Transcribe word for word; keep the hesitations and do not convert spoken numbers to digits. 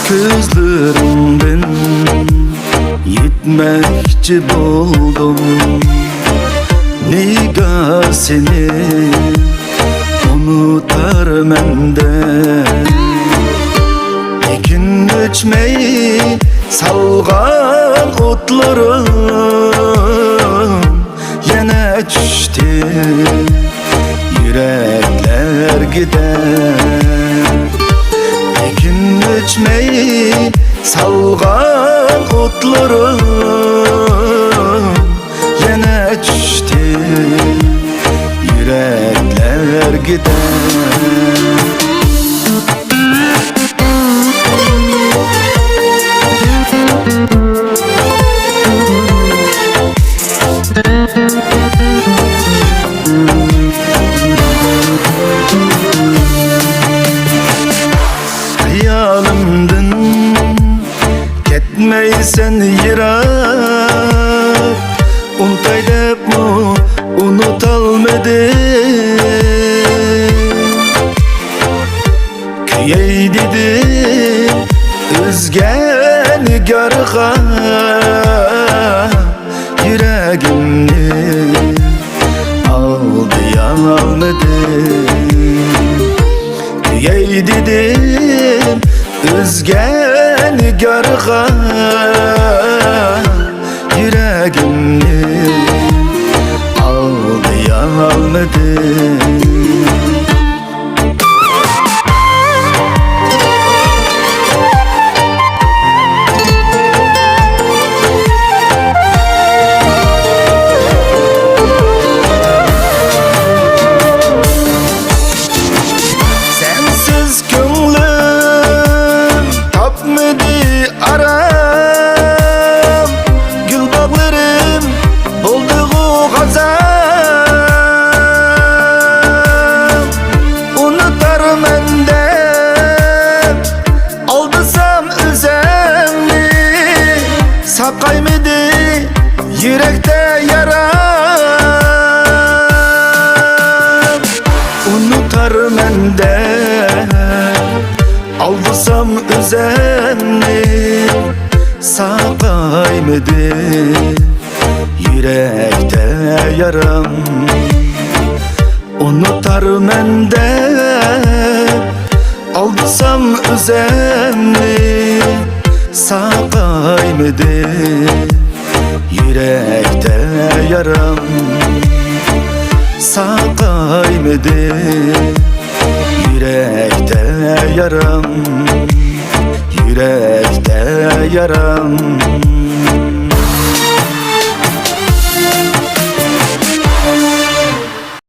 كۆزلىرىڭدىن يىتمەكچى بولدۇم، نىگار سېنى ئۇنتارمەن دەپ. لېكىن ئۆچمەي سالغان ئوتلىرىم يەنە چۈشتى يۈرەكلەرگە دەپ. لېكىن ئۆچمەي سالغان ئوتلىرىم يەنە چۈشتى يۈرەكلەرگە دەپ. خىيالىمدىن كەتمەيسەن يىراق، ئۇنتاي دەپمۇ ئۇنتالمىدىم. كۆيەي دېدىم ئۆزگە نىگارغا، يۈرەگىمنى ئالدىيالمىدىم. كۆيەي دېدىم ئۆزگە نىگارغا، يۈرەگىمنى ئالدىيالمىدىم. سەنسىز كۆڭلۈم تاپمىدى ئارام، گۈل باغلىرىم بولدىغۇ غازال. ئۇنتارمەن دەپ ئالدىسام ئۆزۈمنى، ساقايمىدى يۈرەكتە يارام. ئۇنتارمەن دەپ ئالدىسام ئۆزۈمنى، ساقايمىدى يۈرەكتە يارام. ئۇنتارمەن دەپ ئالدىسام ئۆزۈمنى، ساقايمىدى يۈرەكتە يارام. ساقايمىدى يۈرەكتە يارام، يۈرەكتە يارام.